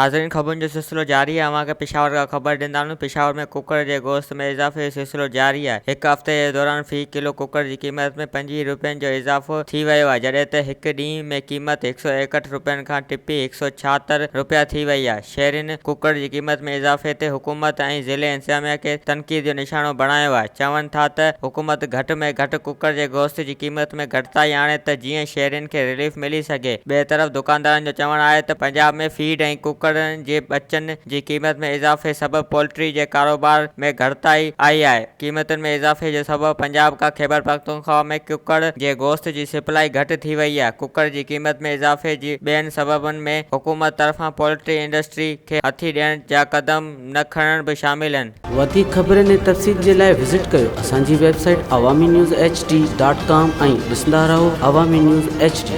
ناظرين خبرن جو سلسلو جاري آهي اوهان کي پشاور کان خبر ڏيندا هلون پشاور ۾ ڪڪڙ جي گوشت ۾ اضافي جو سلسلو جاري آهي هڪ هفتي جي دوران في ڪلو ڪڪڙ جي قيمت ۾ 25 رپين جو اضافو ٿي ويو آهي جڏهن ته هڪ ڏينهن ۾ قيمت 161 رپين کان ٽپي 176 رپيا ٿي وئي آهي شهرين ڪڪڙ جي قيمت ۾ اضافي تي حڪومت ۽ ضلعي انتظاميا کي تنقيد جو نشانو بڻايو آهي چون ٿا ته حڪومت گهٽ ۾ گهٽ ڪڪڙ جي گوشت جي قيمت ۾ گهٽتائي آڻي ته جيئن شهرين کي رليف ملي سگهي. ٻئي طرف دڪاندارن جو چوڻ آهي ته پنجاب ۾ فيڊ ۽ ڪڪڙن جي ٻچن جي قيمت ۾ اضافي سبب پولٽري جي ڪاروبار ۾ گهٽتائي آئي آهي، قيمتن ۾ اضافي جو سبب پنجاب کان خيبرپختونخوا ۾ ڪڪڙ جي گوشت جي سپلائي گهٽ ٿي وئي آهي، ڪڪڙ جي قيمت ۾ اضافي جي ٻين سببن ۾ حڪومت طرفان پولٽري انڊسٽري کي هٿي ڏيڻ جا قدم نه کڻڻ به شامل آهن. وڌيڪ خبرن ۽ تفصيل جي لاء وزٽ ڪيو اسان جي website Awami news H D dot com ۽ ڏسندا رهو عوامي نيوز ايڇ ڊي.